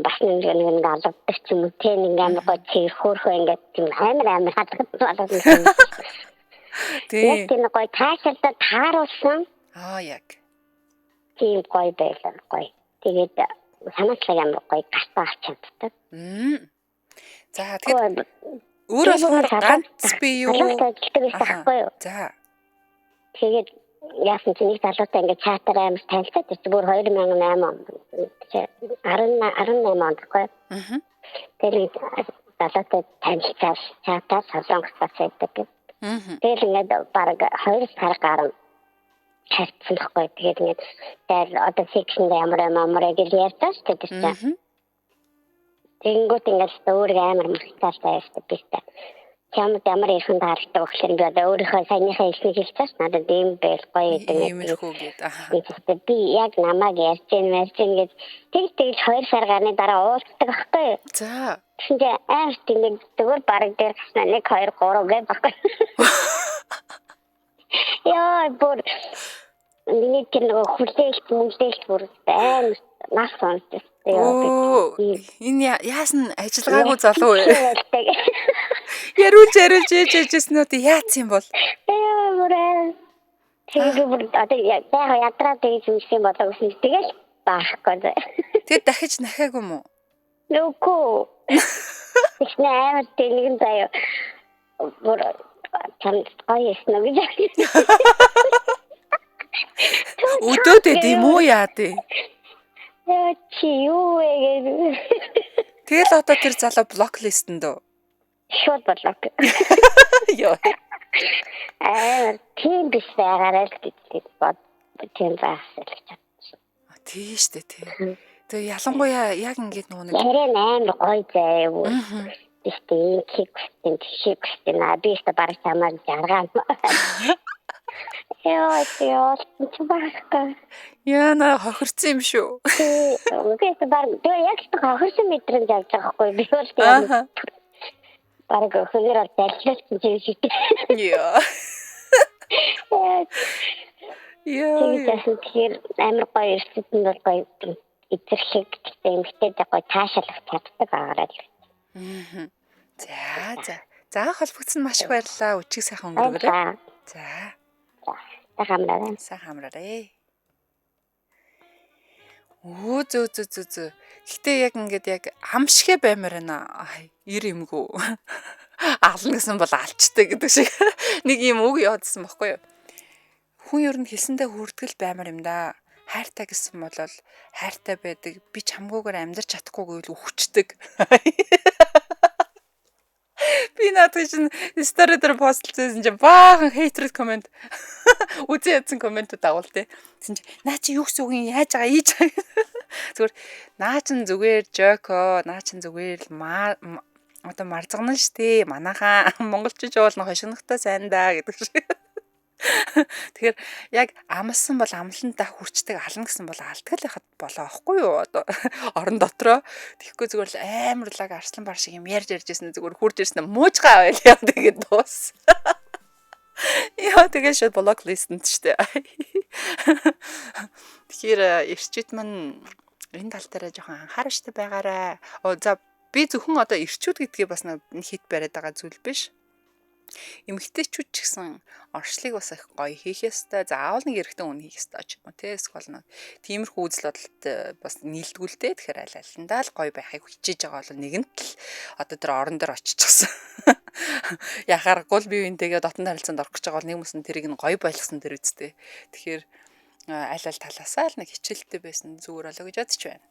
бас нэг нэг нэг алгадаг ч юм уу те нэг амар гоо цэгэр хөөхөө ингээд тийм амар амар хадгалсан болгоно. Тий. Яг тийм гоё таашаалдаа тааруулсан. Аа яг. Тийм гоё байлаа гоё. Тэгээд санаачлаг амар гоё гартаа авч чаддаг. За тэгэхэд өөр болохоор ганц би юу? Залуутай ажилтдаг байсан байхгүй юу? За. Тэгээд яасан чи нэг залуутай ингээд чатаар амар танилцаад чи бүр 2008 он 18 онд байхгүй юу? Аа. Тэгээд залуутай танилцаад чатаар Солонгос бас байдаг гэх. Аа. Тэгэл ингээд баг 2 сар гарan харьцсан байхгүй. Тэгээд ингээд дээр одоо сексэнд ямар юм амар гэж ярьсан шүү дээ тэр чинь. Тэгэнгүүт ингээд өөрийгөө амар мартаалтай байсан би та. Чамд ямар ирхэн таардаг гэхлээр би одоо өөрийнхөө саяныхаа хэлснийг хэлчихсэн ш. Надад ийм байл гоё гэдэг юм. Иймэрхүү гээд. Аа. Би яг намайг ярьж гин ярьж гин гэж тэг тэгэл 2 сар гарны дараа уулздаг байхгүй юу? За. Тэгсэн чинь амар тийм нэг зүгээр бараг дээр гарснаа 1 2 3 гэж баггүй. Яа бүр миний тэр нөгөө хүлээлт мүлээлт бүр амар нас сонсдог. Энэ яасан ажиллагаагүй залуу вэ? Яриулж яриулж ээж ээжсэн үү яац юм бол? Яа бүр тэгээ бүр одоо яг ядраа тэгж юмсан болоо гэсэн тэгэл баахгүй. Тэгэд дахиж нахаагүй юм уу? Нүггүй. Тэгснэ амар тэнэгэн заяа. Бүр чамд гоё юм уу гэж. Өдөөд эд юм уу яа дээ? Яа чи юу вэ гэж. Тэгэл одоо тэр залуу блок листэнд үү? Шууд блок. Йоо. Аа тийм биш байгаарай л гэж бод тийм байсан л гэж бодсон. Тийм штэ тий. Тэгээ ялангуяа яг ингээд нөгөө нэг яриа амар гоё заяа. Гэхдээ ийм хиг хүстэн хиг хүстэн аа би өөртөө бараг чамаар жаргаа. Яа яа чи байхгүй. Яна хохирцсан юм шүү. Үгүй баг тэгээ яг л хохирсон мэдрэмж авч байгаа хгүй би бол тийм. Бараг хөнөр бол залхиулсан юм шиг. Яа. Яа. Тэгэхээр амар гоё эрсэд нь бол гоё эзэрлэг гэдэг эмгтэй гоё таашаалах чаддаг агаараа л. Аа. За за. За холбогдсон маш их баярлалаа. Өчиг сайхан өнгөрөөрэй. За. Сайн хамраарай. Сайн хамраарай. Өө зөө зөө зөө зөө. Гэтэ яг ингээд яг амшгэ баймаар байна. Ир юмгүй. Ална гэсэн бол алчтай гэдэг шиг нэг юм үг явуулсан бохгүй юу? Хүн ер нь хэлсэндээ хүртгэл баймар юм да. Хайртай гэсэн бол хайртай байдаг. Би чамгүйгээр амьдрч чадахгүй гэвэл үхчихдэг. Би надад чинь story дээр постлсан чинь баахан hatred comment үзэн ядсан комментүүд агуул тээ. Тэгсэн чинь наа чи юу гэсэн үг юм яаж байгаа ийж байгаа. Зүгээр наа чин зүгээр жоко наа чин зүгээр л одоо марзагна штэ манайхаа монголчууд уулна хошигнохтой сайн да гэдэг шиг. Тэгэхээр яг амлсан бол амлантаа хүрчдэг ална гэсэн бол алдгал яхад болоо аахгүй юу одоо орон дотроо тэгэхгүй зүгээр л амар лаг арслан бар шиг юм ярьж ярьжсэн зүгээр хурж ирсэн муужгаа байл яа тэгээд дуус. Яа, тэгээ шууд блок листэнд штэ. Тэгэхээр эрчүүд маань энэ тал дээр жоохон анхааралтай байгаарай. За би зөвхөн одоо эрчүүд гэдгийг бас хит бариад байгаа зүйл биш. Эмэгтэйчүүд ч гэсэн орчлыг бас их гоё хийх ёстой. Заавал нэг эрэгтэй хүн хийх ёстой ч юм уу те. Эсвэл нэг тиймэрхүү үзэл бодолд бас нийлдэггүй л дээ. Тэгэхээр аль алиндаа л гоё байхыг хичээж байгаа бол нэгэнт л одоо тэр орон дээр очичихсан. Яхааргүй л бие биентэйгээ дотн харилцаанд орох гэж байгаа бол нэг мөсөн тэрийг нь гоё болгосон тэр үсттэй. Тэгэхээр аль аль талаасаа л нэг хичээлтэй байсан зүгээр болоо гэж бодож байна.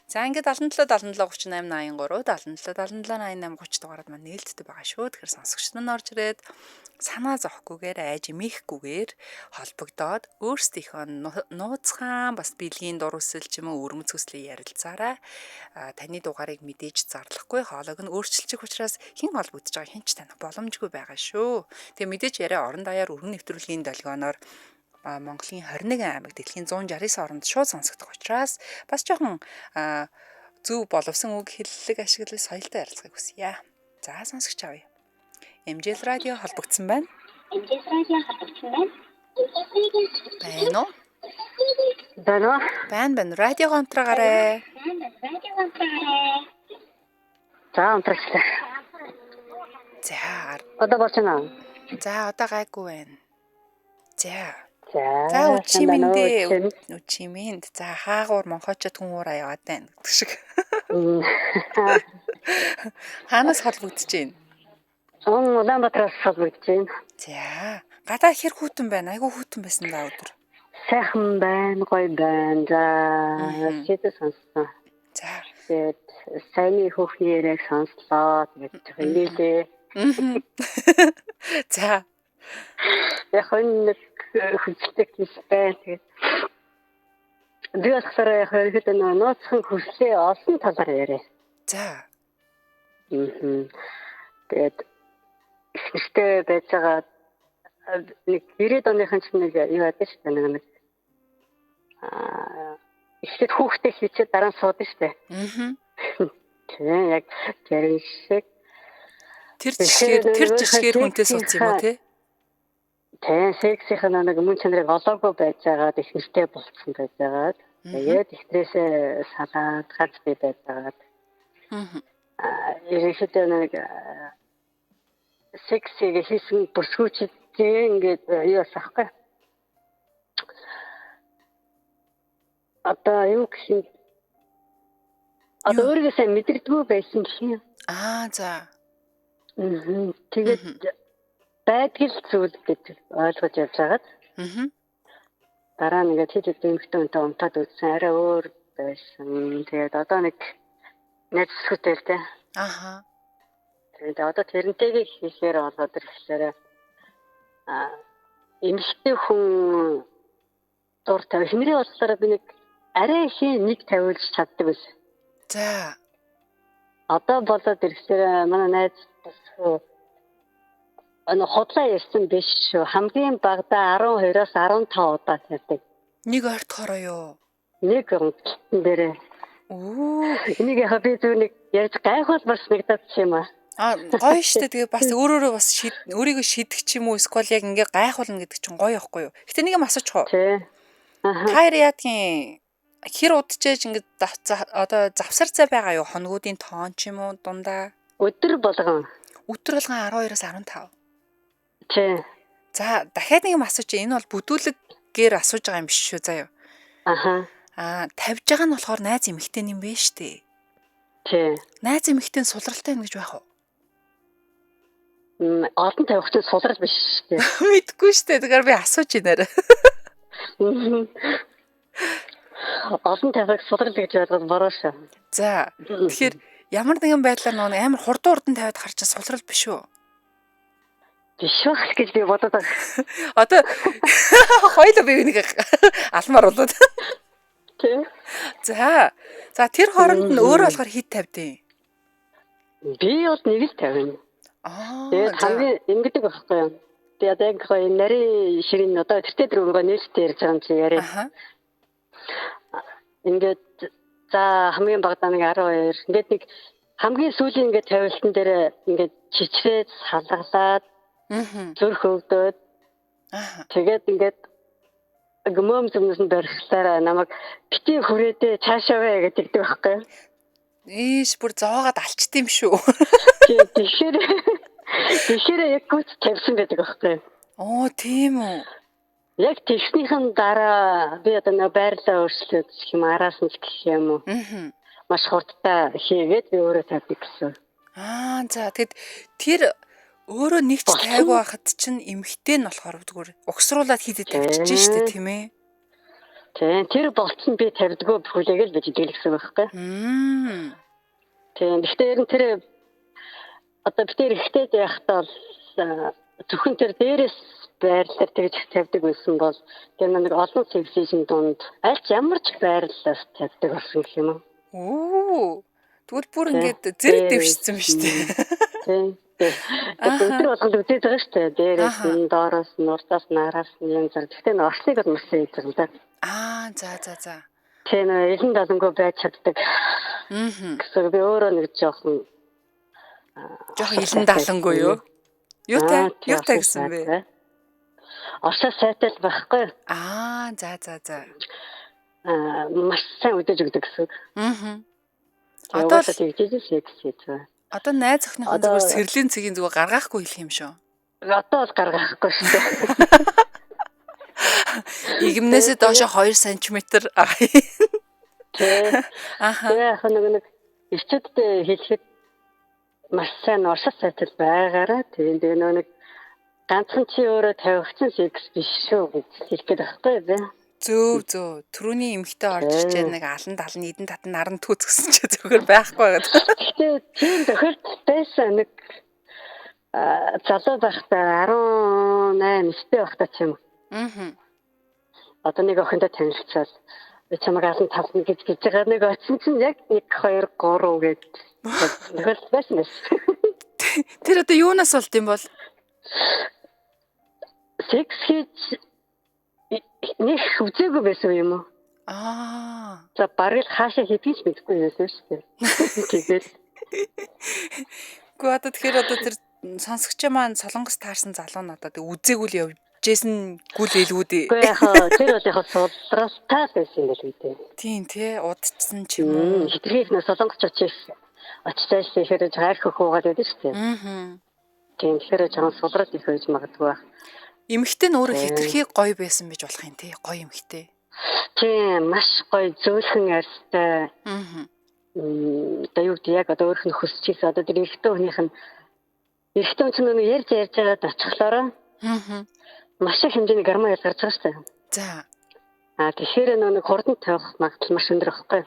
За ингээд 77 77 38 83 77 77 88 30 дугаарад маань нээлттэй байгаа шүү. Тэгэхээр сонсогчд маань орж ирээд санаа зовхгүйгээр айж эмээхгүйгээр холбогдоод өөрсдийнхөө нууцхан бас бэлгийн дур хүсэл ч юм уу өвөрмөц хүслийг ярилцаарай. Таны дугаарыг мэдээж зарлахгүй, хоолойг нь өөрчилчих учраас хэн холбогдож байгааг хэн ч таних боломжгүй байгаа шүү. Тэгээ мэдээж яриа орон даяар өргөн нэвтрүүлгийн долгионоор Монголын 21 аймаг дэлхийн 169 оронд шууд сонсогдох учраас бас жоохон зөв боловсон үг хэллэг ашиглал соёлтой ярилцахыг хүсье. За сонсогч авъя. MJL радио холбогдсон байна. MJL радио холбогдсон байна. Байна уу? Байна уу? Байна байна. Радиого унтраагаарай. Радиого унтраагаарай. За унтраачлаа. За. Одоо болж байна уу? За одоо гайгүй байна. За. За үчи мэндээ. Үчи мэнд. За хаагуур монхоочод хүн уураа яваад байна гэдэг шиг. Хаанаас холбогдож байна? Улаанбаатараас холбогдож байна. За. Гадаа хэр хүйтэн байна? Айгүй хүйтэн байсан да өдөр. Сайхан байна, гоё байна. За, чигээ сонссон. За. Тэгээд сайнны хүүхний яриаг сонслоо. Тэгээд жоохон инээлээ. За. Яг нэг хүсэлтэй юм байна. Тэгээд би болохоор яг ерөөдөө нууцхан хүслээ олон талаар яриа. За. Тэгээд ихтэй байж байгаа нэг 90-ад оныхан ч нэг юу байдаг шүү дээ нэг эхлээд хүүхдээ хийчихэд дараа нь суудаг шүү дээ. Тийм яг тэр шиг тэр жишгээр хүнтэй сууц юм уу те? Тийм сексийн нэг мөн чанарыг олоогүй байж байгаад их нэртэй болцсон байж байгаад тэгээд ихтрээсээ салаад ганц бий байж байгаад ерөнхийдөө нэг сексийг хийсэн бүсгүйчдээ ингээд юу асахгүй. Одоо юу гэх юм одоо өөрийгөө сайн мэдэрдэггүй байсан гэх юм. Аа за. Тэгээд байдгал зүйл гэж ойлгож явж байгаад. Дараа нь ингээд хэд хэдэн эмэгтэй хүнтэй унтаад үзсэн арай өөр байсан. Тэгээд одоо нэг найз бүсгүйтэй л дээ. Аха. Тэгээд одоо тэрнтэйгээ хийхээр болоод ирэхлээр эмэгтэй хүн дур тавь. Хэмрээ болохоор би нэг арай ихийн нэг тавиулж чаддаг байсан. За. Одоо болоод ирэхлээр манай найз бүсгүй хотлоо ярьсан биш шүү. Хамгийн багадаа 12-оос 15 удаа тавьдаг. Нэг ортохороо юу? Нэг унталтан дээрээ. Энийг яг би зөв нэг ярьж гайхвал бас нэгдэж юм аа. Аа гоё штэ. Тэгээ бас өөрөөрөө бас өөрийгөө шидэх ч юм уу эсвэл яг ингээ гайхуулна гэдэг чинь гоё ихгүй юу? Гэтэ нэг юм асуучих уу? Тий. Та хоёр яадгийн хэр удажээж ингээ одоо завсар цай байгаа юу? Хоногуудын тоон ч юм уу дундаа? Өдөр болгон. Өдөр болгон 12-оос 15. Тий. За дахиад нэг юм асууж. Энэ бол бүдүүлэггээр асууж байгаа юм биш шүү заяа. Аха. Аа тавьж байгаа нь болохоор найз эмэгтэй юм бэ штэ. Тий. Найз эмэгтэй сулралтай юм гэж байх уу? Олон тавих чинь сулрал биш шүү дээ. Мэдгүй штэ. Тэгэхээр би асууж инээр. Олон тавих сулрал гэж ойлгоод бороо шүү. За. Тэгэхээр ямар нэгэн байдлаар нөгөө амар хурдан тавиад харж сулрал биш үү? Биш байх гэж би бодод байгаа. Одоо хоёлоо би энийг алмаар болоод. Тий. За. За тэр хооронд нь өөрөө болохоор хит тавьдیں۔ Би бол нэг л тавина. Аа. Тэгээд хамгийн ингэдэг байхгүй юу? Би одоо яг гоё нарийн ширийн одоо тэртээ тэр өнгөө нээлттэй ярьж байгаа юм чи яриа. Аха. Ингээд за хамгийн багадаа нэг 12. Ингээд нэг хамгийн сүүлийн ингээд тавилтан дээр ингээд чичрээд салгалаад зүрх өвдөд Аа. Тэгээд ингээд гмөм зүмнээс нь барихлаараа намайг бити хүрээдээ цаашаа вэ гэж тэгдэг байхгүй. Ийш бүр зоогоод алчт юм шүү. Тэгэхээр яг гүц тавьсан байдаг байхгүй. Оо, тийм үү. Яг тэгснийхэн дараа би одоо нэг байрлалаа өөрчлөөд гэх юм араас нь ч гэх юм уу. Аа. Маш хурдтай хийгээд би өөрөө тавьдаг гэсэн. Аа, за тэгэд тэр өөрөө нэг ч тайгүй байхад чинь эмхтэй нь болохоор зүгээр угсруулад хийдэд тавьчихж штэ, тийм ээ. Тийм, тэр болцсон би тавьдгүй бүхүүлээг л би жижиглэсэн байхгүй. Тийм, гэхдээ ер нь тэр одоо би тэр ихтэй байхдаа бол зөвхөн тэр дээрээс байрлалаар тэгж тавьдаг байсан бол тэр нэг олон секшн дунд аль ч ямар ч байрлалаас тавьдаг болсон гэх юм уу. Оо. Тэгвэл бүр ингээд зэрэг дэвшсэн биз дээ. Тийм. Өдөр болгон үзээд байгаа шүү дээ. Дээрээс нь, доороос нь, урдаас нь, араас нь юм зэрэг. Гэхдээ н орслыг бол маш сайн хийж байгаа юм да. Аа, за. Тийм, элен далангүй байж чаддаг. Аа. Гэсэн би өөрөө нэг жоохон элен далангүй юу? Юутай гэсэн бэ? Оршоо сайтай л байхгүй. Аа, за. Аа, маш сайн үдэж өгдөг гэсэн. Аа. Одоо л тэгж секс хийж байгаа. Одоо найз охиныхон зүгээр сэрлийн цэгийн зүгээр гаргаахгүй хэлэх юм шүү. Одоо бол гаргаахгүй шүү дээ. Игэмнээсээ доошо 2 см. Тий. Аха. Тэгээ яг нэг ирчүүдтэй хэлэхэд маш сайн оршил сайтал байгаараа. Тэгээ нэг ганцхан чи өөрөө тавигдсан секс биш шүү гэж хэлэх гээд байхгүй би. Зөө. Төрөний эмхтэй орж ирчээ нэг алан талан эдэн татан наран түүц гэсэн чи зүгээр байхгүй байгаад. Гэхдээ тийм тохиолдол байсан нэг залуу байхдаа 18 9 байхдаа ч юм. Аа. Одоо нэг охинтой танилцаад би чамайг алан тална гэж байгаа нэг очсон чинь яг 1 2 3 гэж тохиолдол байсан байсан. Тэр одоо юунаас болд юм бол? Секс хийж нэг үзээгүй байсан юм уу? Аа. За бараг л хаашаа хийдгийг ч мэдэхгүй байсан шүү дээ. Тэгээд. Гэхдээ одоо тэгэхээр одоо тэр сонсогч маань Солонгос таарсан залуу нь одоо үзээгүй л явжсэн гүл элгүү дээ. Үгүй яхаа тэр бол яхаа сулралтай л байсан юм байл үү. Тийм тий, удчихсан ч юм уу. Хитрхи их нэ Солонгос очиж ихээр хайр хөхөөгээд байдаг шүү дээ. Аа. Тийм, тэгэхээр жоохон сулрал их байж магадгүй байх. Эмэгтэй нь өөрөө хитрхи гоё байсан байж болох юм тий, гоё эмэгтэй. Тийм, маш гоё зөөлхөн арьстай. Аа. Одоо юу гэдэг яг одоо өөрөх нь хүсэж ийсэн. Одоо тэр эрэгтэй хүнийх нь эрэгтэй хүн чинь нөгөө ярьж байгаад очихлоороо аа. Маш их хэмжээний гормон ялгарч байгаа шүү дээ. За. Аа, тэгэхээр нөгөө хурдан тавих магадлал маш өндөр байхгүй.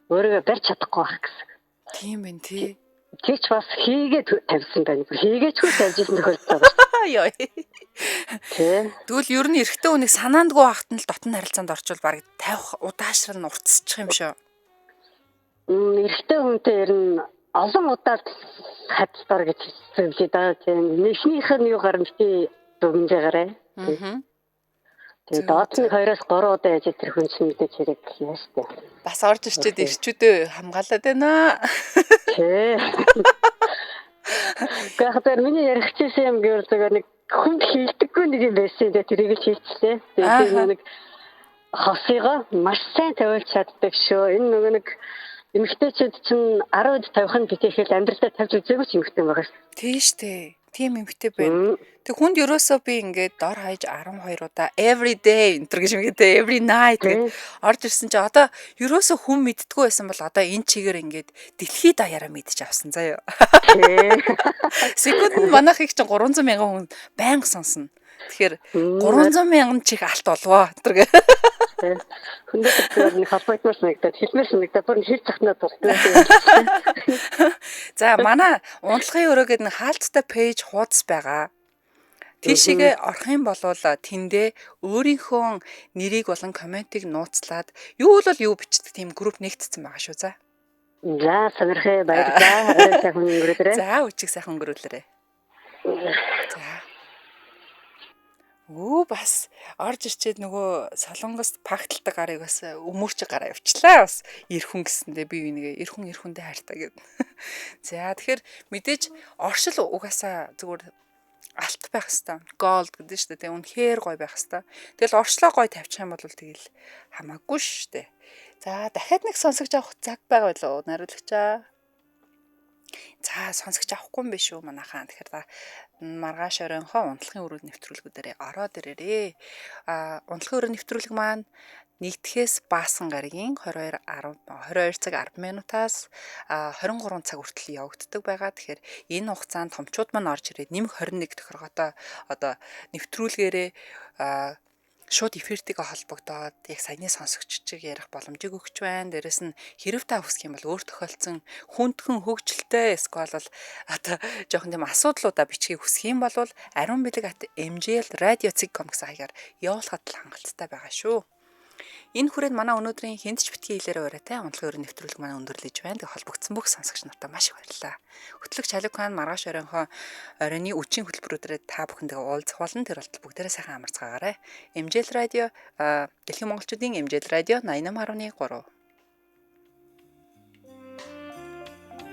Өөрийгөө барьж чадахгүй байх гэсэн. Тийм байх тий. Тэр ч бас хийгээд тавьсан байна. Хийгээчгүй тавьж исэн тохиолдол байгаа. Йой. Тий. Тэгвэл ер нь эрэгтэй хүнийг санаандгүй байхад нь л дотн харилцаанд орчвол бараг тавих удаашрал нь уртсчих юм шүү. Эрэгтэй хүнтэй ер нь олон удаа хадгалаар гэж хэлсэн л да. Тийм. Эхнийх нь юу гарна бити дүгнжээрэй. Аа. Тэгээд доод нь 2-оос 3 удаа яж тэр хүн чинь мэдээж хэрэг яа штэ. Бас орж ирчээд ирчүүдээ хамгаалаад байна. Тий. Гэхдээ миний ярих чийсэн юм гэвэл зүгээр нэг хүнд хилдэггүй нэг юм байсан дээ, тэрийг л хийчлээ. Тэгээд нэг хосыгоо маш сайн тавиулж чаддаг шүү. Энэ нөгөө нэг эмэгтэйчүүд чинь 10-д тавих нь битээхэл амьдралдаа тавьж үзээгүй ч эмэгтэй байгаа шүү. Тийм штэ. Тийм эмэгтэй байна. Тэг хүнд ерөөсөө би ингээд дор хаяж 12 удаа every day энэ төр гэж юм гэдэг every night гэд орж ирсэн чи одоо ерөөсөө хүн мэддэггүй байсан бол одоо энэ чигээр ингээд дэлхийд даяараа мэдчих авсан заяа. Секундэд манайх их чинь 300 мянган хүн байнга сонсно. Тэгэхээр 300 мянган чих алт болвоо энэ төр гэ. Хүндэт нэг холбогдмоор санагдаад хэлмээр санагдаад бүр хэл захнаа дуртай. За манай унтлахын өрөө гэдэг нэг хаалттай пэйж хуудас байгаа. Тийшээгээ орох юм бол тэндээ өөрийнхөө нэрийг болон комментиг нууцлаад юу бол юу бичдэг тийм групп нэгтцсэн байгаа шүү. За. За сонирхээ баярлалаа. Орой сайхан өнгөрөөлрэй. За өчиг сайхан өнгөрөөлрэй. За. Өө бас орж ирчээд нөгөө Солонгост пакталдаг гарыг бас өмөрч гараа явчлаа. Бас эр хүн гэсэндээ би нэгэ эр хүн эр хүндээ хайртай гэд. За тэгэхээр мэдээж оршил угаасаа зүгээр Алт байх хэвээр. Gold гэдэг шүү дээ. Тэг үнэхээр гоё байх хэвээр. Тэгэл орчлоо гоё тавьчих юм бол тэгэл хамаагүй шүү дээ. За дахиад нэг сонсогч авах цаг байгаа билүү? Нариулагчаа. За сонсогч авахгүй юм биш үү манайхаа. Тэгэхээр та маргааш оройнхоо унтлахын өрөөд нэвтрүүлгүүдээрээ ороод ирээрээ. А унтлахын өрөө нэвтрүүлэг маань нэгдэхээс Баасан гарагийн 22 10 22 цаг 10 минутаас 23 цаг хүртэл явагддаг байгаа. Тэгэхээр энэ хугацаанд томчууд маань орж ирээд нэмэх 21 тохиргоотой одоо нэвтрүүлгээрээ шууд эфиртэйгээ холбогдоод яг саяны сонсогчдыг ярих боломжийг өгч байна. Дээрэс нь хэрв та хүсэх юм бол өөр тохиолдсон хүндхэн хөгжилтэй эсвэл бол одоо жоохон тийм асуудлуудаа бичгийг хүсэх юм бол aruunbilag@mjlradio.com гэсэн хаягаар явуулахад л хангалттай байгаа шүү. Энэ хүрээд манай өнөөдрийн хүнд ч битгий хэлээрээ ураатай унтлагын өрөө нэвтрүүлэг манай өндөрлөж байна. Тэг холбогдсон бүх сонсогч нартаа маш их баярлалаа. Хөтлөгч Халиг хаан маргааш оройнхоо оройны үчийн хөтөлбөрүүдэд та бүхэндээ уулзах болно. Тэр болтол бүгдээрээ сайхан амарцгаагаарай. MJL радио, Дэлхийн монголчуудын MJL радио 88.3.